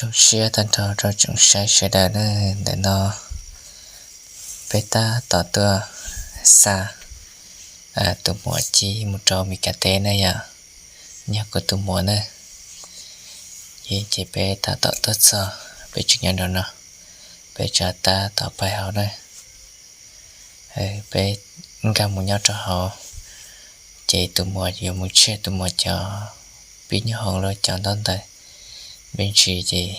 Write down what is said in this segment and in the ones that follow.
Zoo siab tag nrho rau tsoom saib sawv daws na. Ntawm no peb tab tom tuaj xa tus muam Ci mus rau Meskas teb na yom, nyob kuv tus muam na. Ces peb tab tom tuaj txog, peb tseem nyob nraum no, peb tseem tab tom pais hauv na. Peb nkag mus nyob rau hauv, ces tus muam yuav mus tshiab tus muam cov pib nyob hoom los cov ntaub ntawv me ntsis ces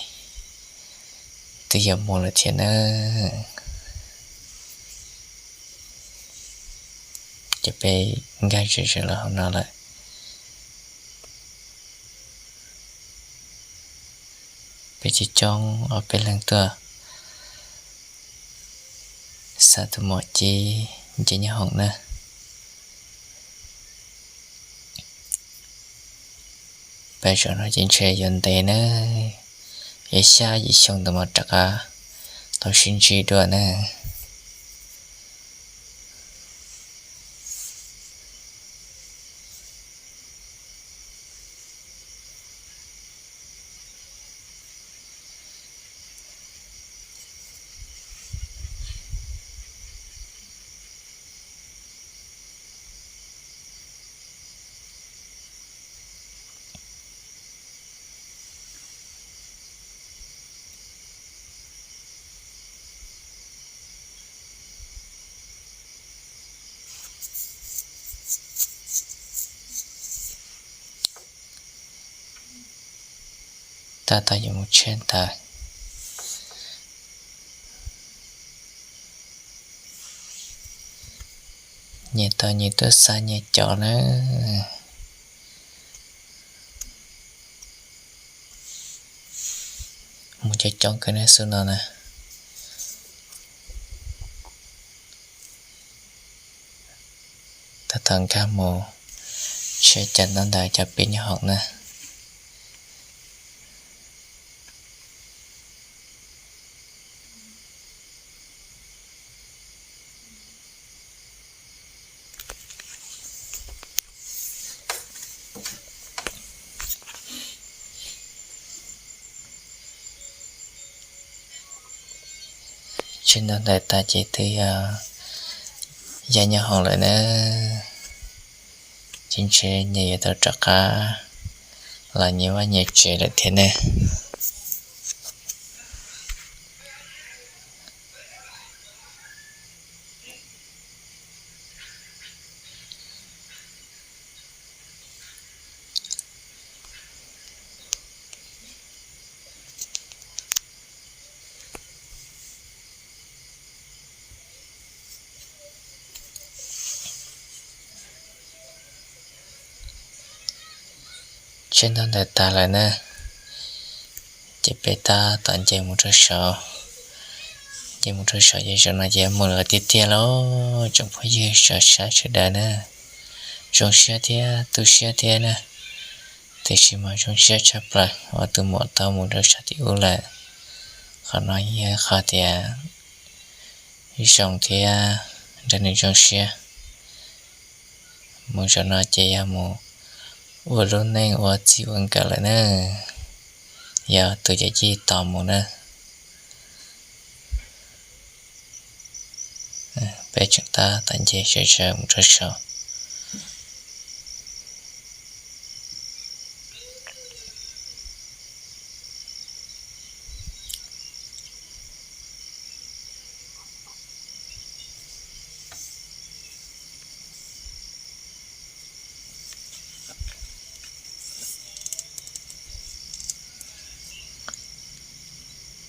twb yuav mus lawm thiab na. Ces peb nkag ze ze los hauv no lawm. Peb coob coob ob peb leeg tuaj xa tus muam Ci nce nyob hoom na. Peb zaum no ces ntshe yuav ntev na, ib xya yim xyoo ntawd mas rov qab tau sib ntsib dua na. Tab tom yuav mus tshiab ntawd. Nyias tau nyias tuaj xa nyias cov na. Mus coob coob kawg na xub no na. Tab tom nkag mus tshiab cov ntaub ntawv cov pib nyob hoom na. Tshiab ntaub ntawv tas ces twb yog ya nyob hoom lawm na. Ces ntshe nyias yuav tau rov qab los nyias vaj nyias tsev lawm thiab ne. Tshiab ntaub ntawv tas lawm na, ces peb tab tom nce mus rau saud. Nce mus rau saud ces zaum no ces mus lawm tiag tiag lauj tsoom phooj ywg sawv daws na. Zoo siab thiab tu siab thiab na, tiam sis mas zoo siab tshaj plaws uas tus muam tau mus rau sab tim ub lawm. Qhov no yog qhov tias zoo thiab nrog nws zoo siab. Mus zaum no ces yog mus ua lub neej ua txij ua nkawm lawm na, yog tus yawm yij tos mus na. Peb tseem tab tom nce sawv sawv mus rau saud.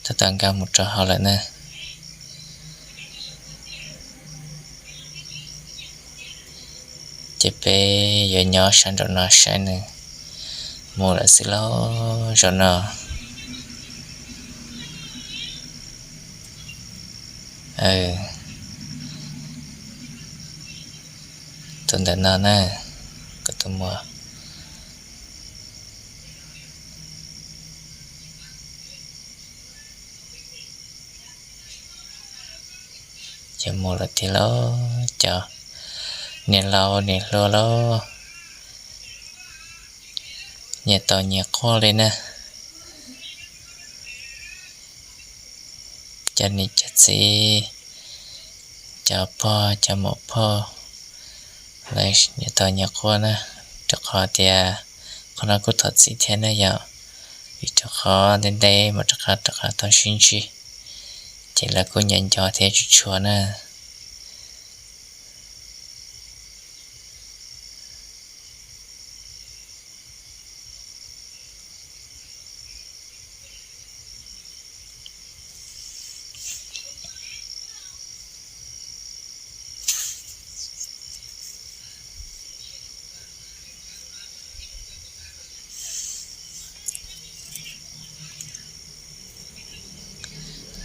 Tab tom nkag mus rau hauv lawm na. Ces peb yuav nyob sab nraum no saib nws mus lawm xwb lauj zaum no. Tus ntawm no na, kuv tus muam. Ces mus lawm tiag lauj cov niam laus niam hluas lauj, nyias tau nyias quaj li na. cov niam cov txiv, cov pog cov muam phauj, lawv nyias tau nyias quaj na, rau qhov tias qhov no kuj thov txim thiab na yom, vim rau qhov ntev ntev mam rov qab rov qab tau sib ntsib, ces lawv kuj nco nco thiab tsis tshua na.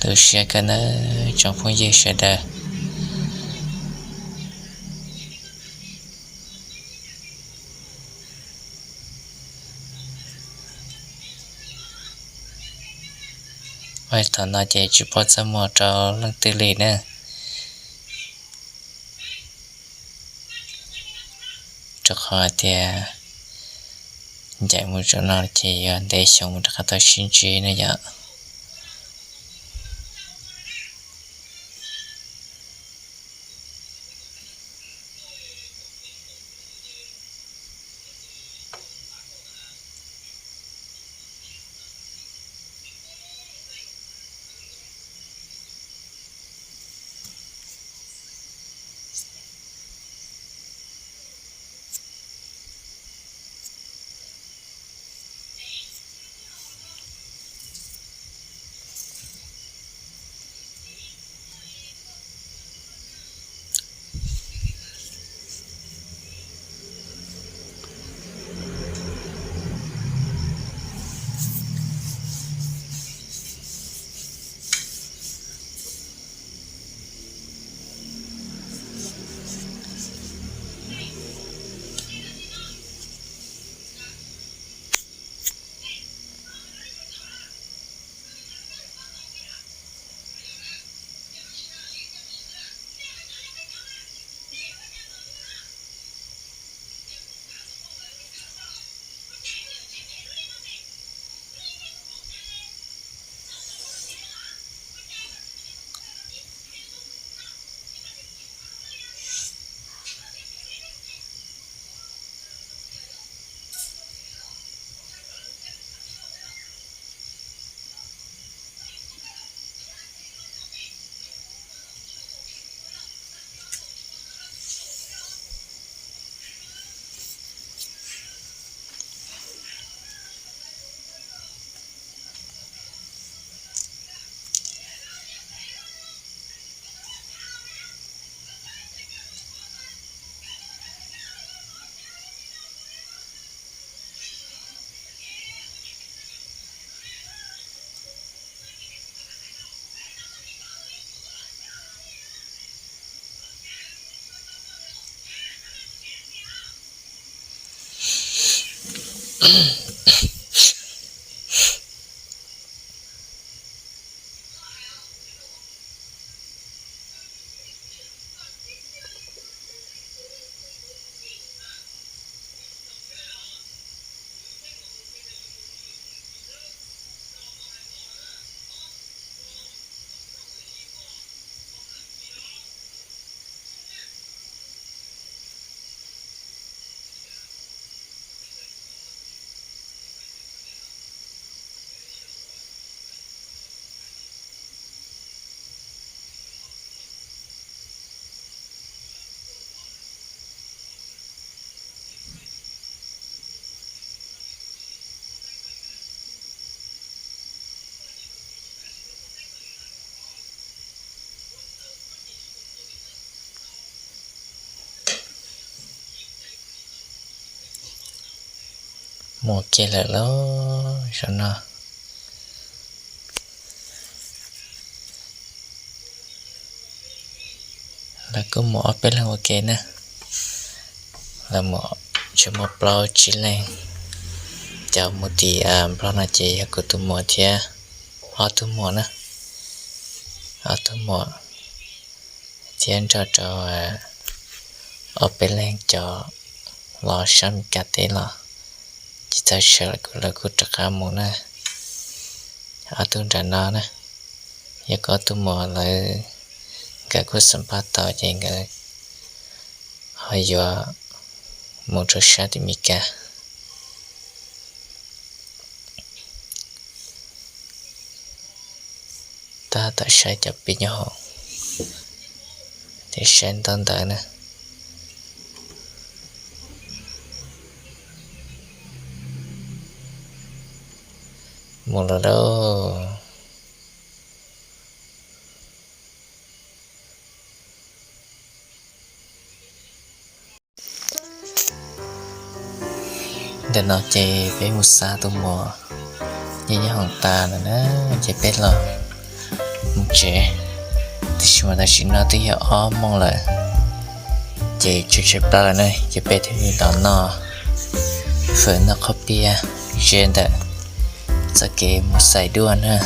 Tu siab kawg nawb tsoom phooj ywg sawv daws. Thaum no ces tsis paub txaj muag rau leej twg li na. Rau qhov tias ncaim mus tsaum no ces yuav ntev xyoo mus rov qab tau sib ntsib ne yom. Mus ua ke lawm lauj zaum no. Lawv kuj mus ob peb leeg ua ke na. Lawv mus tsis muaj plaub tsib leeg. Cov mus tim Nplog no ces yog kuv tus muam thiab ob tug muam na, ob tug muam thiab nrog rau ob peb leeg cov los sab Meskas teb los tsis txawj sawv lawm, lawv kuj rov qab mus na. Ob tug nram no na, Yog koj tus muam lawv nkawd kuj xam phaj tau ces nkawd ho yuav mus rau sab tim Meskas. Tab tom saib cov peb nyob hauv, ces saib ntau ntawv na. Mus los lauj. Ntawm no ces peb mus xa tus muam nyob nyob hoom tas lawm na, ces peb los mus tsev. Tiam sis mas tam sim no twb yog ob moos lawm, ces tshav tshav plaws lawm na, ces peb thiaj li los noj fawm noj qhob pias ze ntawm txoj kev mus xais duaj na.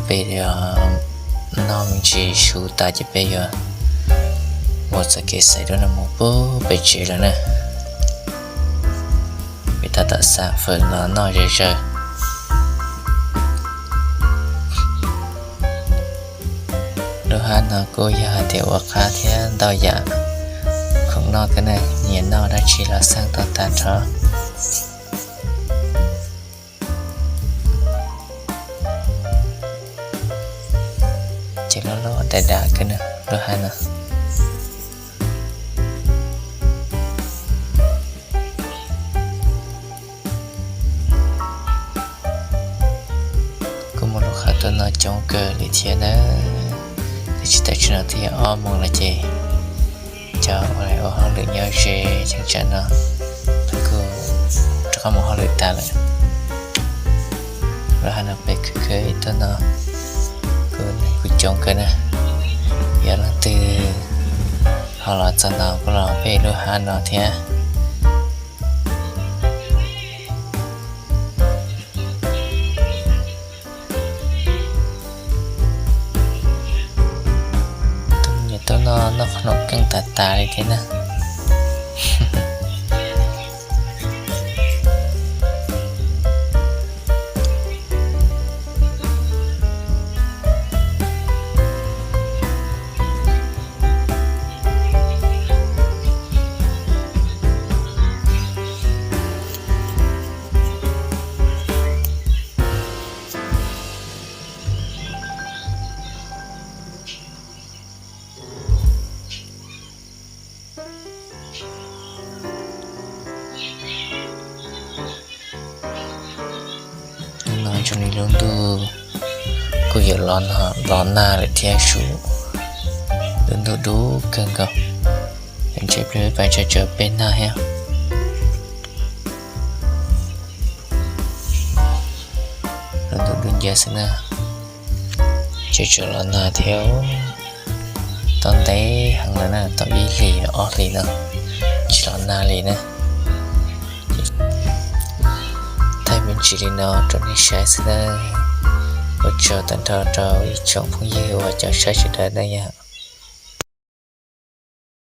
Peb yuav noj me ntsis su tas ces peb yuav mus txoj kev xais duaj no mus puag pem tsev lawm na. Peb tab tom xa fawm los noj ze zaws. Lub hab no kuj yog hais tias ua qab thiab ntau yam khoom noj kawg na, nyiam noj dab tsi los xaj tau tag nrho. Ces loj loj dav dav kawg na lub hab no. Kuj muaj lub qhov tuaj noj coob kawg li thiab na. Tiam sis tam sim no twb yog ob moos lawm ces cov uas ua hauj lwm nyob ze cheeb tsam no lawv kuj rov qab mus hauj lwm tas lawm. Lub hab no peb khwv khwv tuaj no kuj neeg kuj coob kawg na. Yog leej twg ho los txog no kuj los peb lub hab no thiab. Tus me nyuam tub no noj qhob noom keej tas tas li thiab na. Hnub no zoo li lub ntuj kuj yuav los nag lawm thiab sub, lub ntuj dub kawg nkaus, ntshe peb pais tsa tsawv peb nag thiab. Lub ntuj dub nciab xwb na, tseem tsam los nag thiab. Tau ntev heev lawm na, tau ib hlis ob hlis no tsis los nag li na. Thaij me ntsis li no rau nej saib xwb na. Ua tsaug tag nrho rau ib tsoom phooj ywg uas cov saib sawv daws na yom.